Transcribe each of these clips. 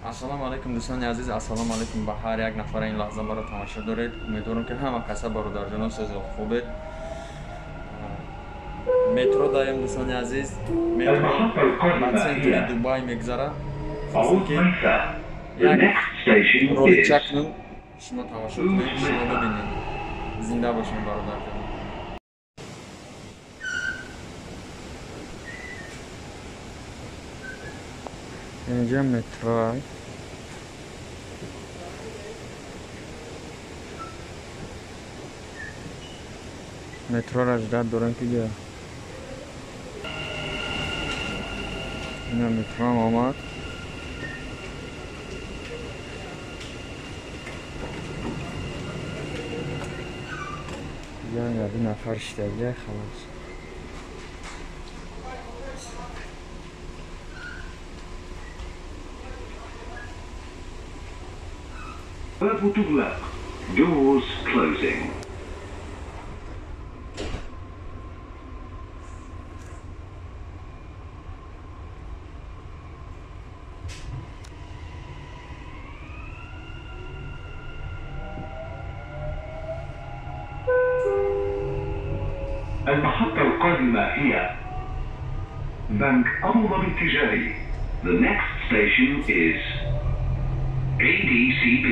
Ассалому алайкум, дӯстони азиз, ассалому алайкум ба ҳар як нафар ин лаҳза маро тамошо доред. Умедворам, ки ҳама каса, бародарҷонон, созу хубед. Метро даем, дӯстони азиз, метро ба центри Дубай мегзара. Хостем, ки як роликча кунем, шумо тамошо кунед, шумо бибинед. Зинда бошем, бародарҷонон. Инҷа метро. Метроро ждать дорем, ки биё. Ина метроам омад. Янга ду нафар шидагия, халос. الأبواب تغلق. Doors closing. المحطة القادمة هي بنك أبو ظبي التجاري. The next station is ADCB.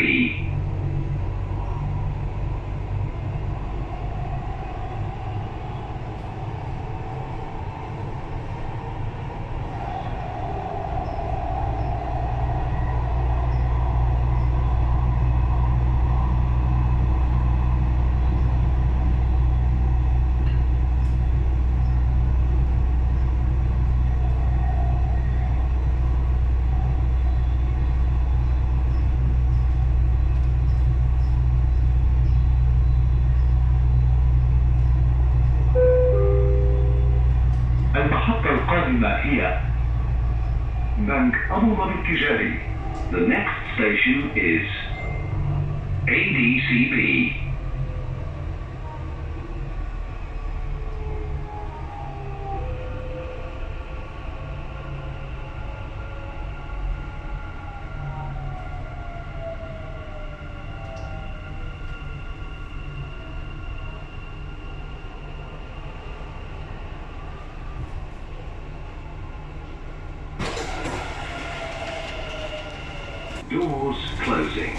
المحطة القادمة هي بنك أبو ظبي التجاري. The next station is ADCB. Doors closing.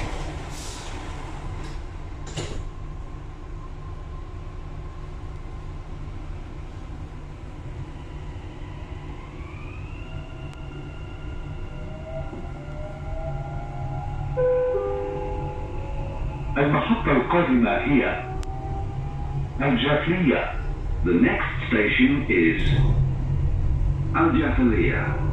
المحطة القادمة هي الجافلية. The next station is Al Jafiliya.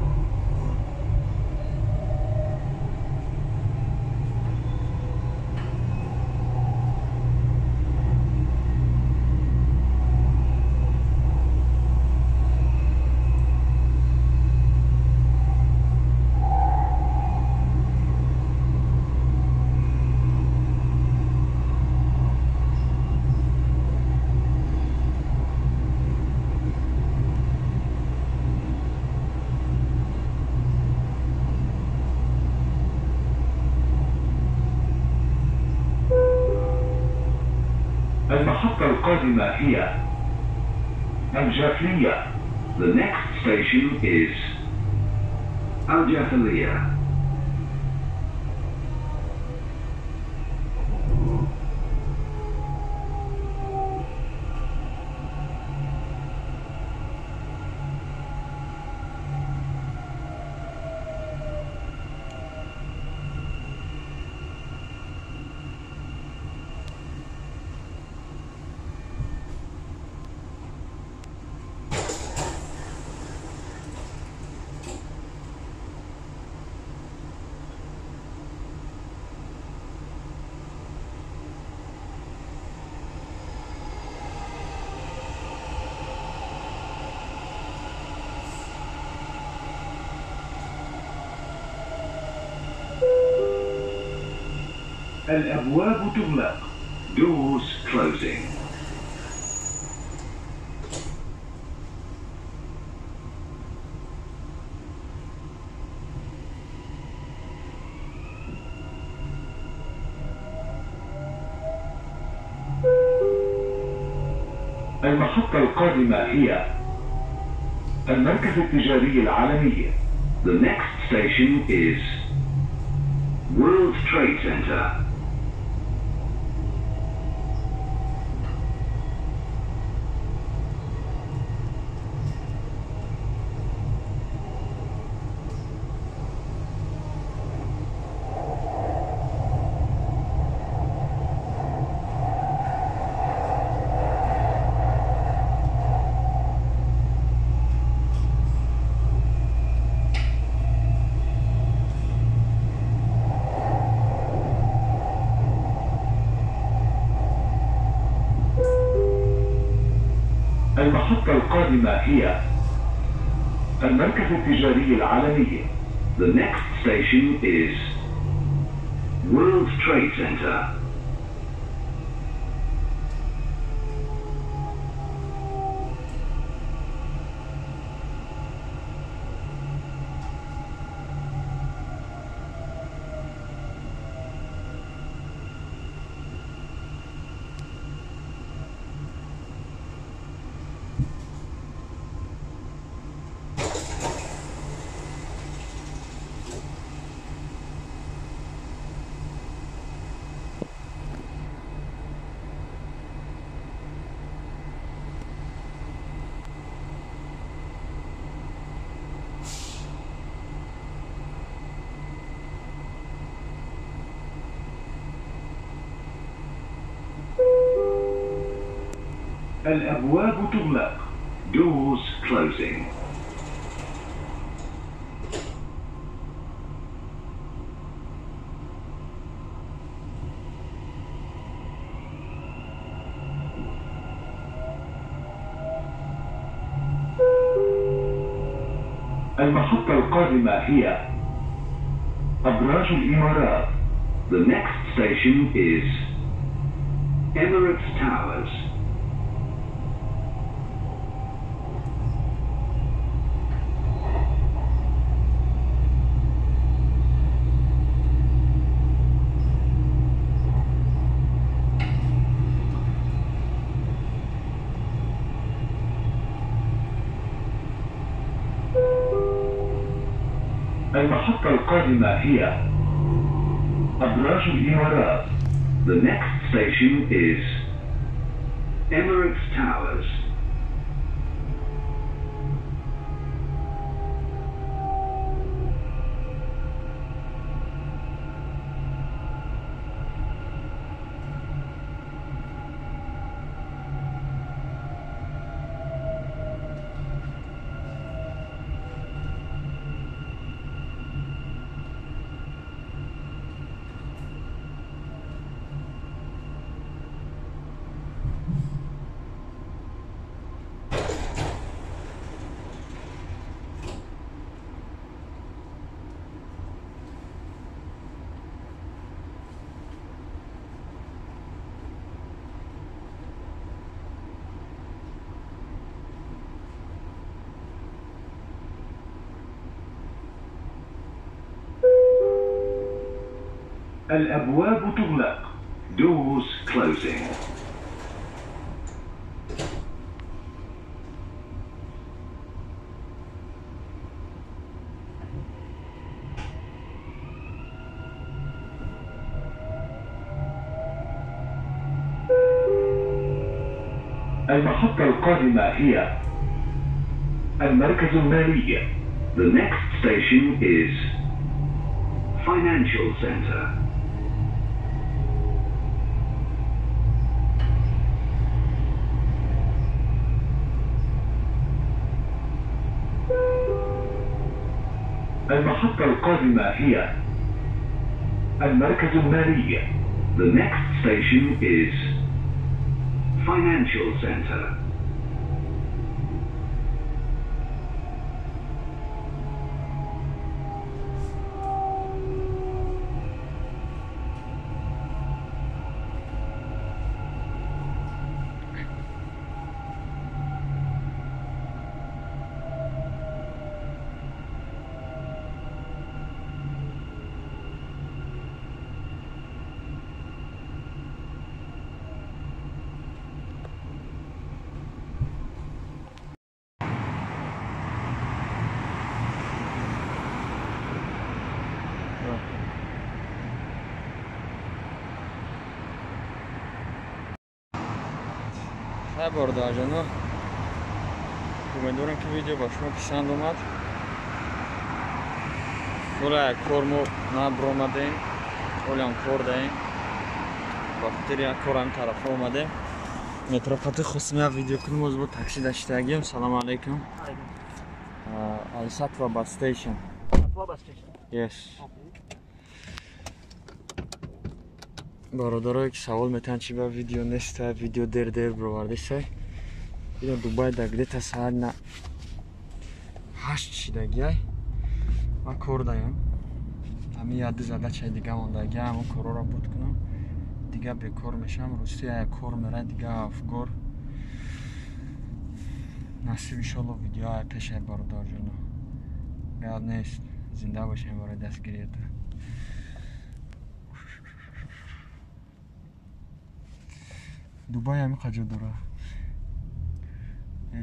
المحطة القادمة هي الجافلية. The next station is Al Jafiliya. الأبواب تغلق. Doors closing. المحطة القادمة هي المركز التجاري العالمي. The next station is World Trade Center. المحطة القادمة هي المركز التجاري العالمي. The next station is World Trade Center. الأبواب تغلق. Doors closing. المحطة القادمة هي أبراج الإمارات. The next station is Emirates Towers. المحطة القادمة هي أبراج الإمارات. The next station is Emirates Towers. الأبواب تغلق. Doors closing. المحطة القادمة هي المركز المالي. The next station is Financial Center. المحطة القادمة هي المركز المالي. The next station is Financial Center. метро. Хай бародарҷоно, умедворам ки видео ба шумо писанд омад. Ҳола як кор мо набаромадем, ҳолиам кор даем. Ба хотири як кор ҳамин тарафа омадем. Метро қати хостем як видео кунем, боз бо такси даштагием. Салому алейкум. Al Satwa bus station. Satwa bus station? Yes. Бародарое ки савол метаҳанд чи ба видео неста, видео дер-дер бировардесай. Ино Дубай да где-то саат на 8 шидагиай. Ман кор даям. Ҳамин як ду задачаи дига мондагиа, ҳамон корҳоро буд кунам. Дига бекор мешавам. Рости як кор мера, дига афгор. Насиб иншолло видеоҳои пешай бародарҷоно. Гап нест, зинда бошем барои дастгириятон. Дубай ҳамин қаҷо дора.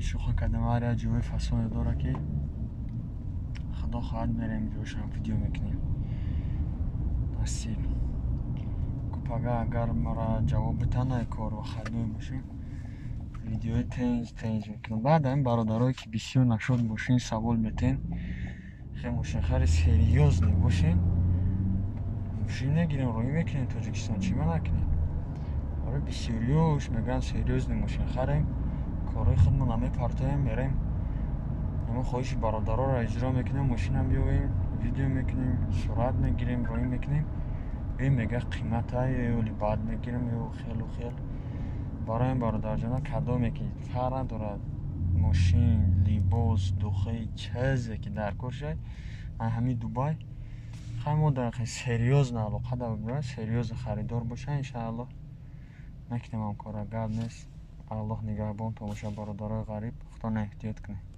Шӯхӣ кардам, ҳар як ҷои фасоне дора ки худо хоҳад мерем ҷошам видео мекунем. Насиб. Купага агар мара ҷавоб битан ай кор ва хадмӣ бошем, видеои тенҷ тенҷ мекунам. Баъд ҳамин бародарое ки бисёр нашод мошин савол метен, хе мошинхари серьёзне бошен, мошин негирем, роҳӣ мекунем Тоҷикистон, чӣ ма накунем? Барои бисёриёш мегӯянд серьёзне мошин харем, корҳои худмон намепартоем, мерем ҳамон хоҳиши бародароро иҷро мекунем, мошинам биёвем, видео мекунем, сурат мегирем, роҳӣ мекунем. Ё мега қимата, ё оли бад мегирем, ё хелу хел. Барои ин бародарҷона кадоме ки фарқ надорад, мошин, либос, духи, чизе ки дар кор шавад, ай ҳамин Дубай хай мо дар серьёзно алоқа да бибирад, серьёзно харидор боша, иншааллоҳ накунем ҳам кора, гап нест. Аллоҳ нигаҳбон, тамоша бародарои ғариб, худо эҳтиёт кунед.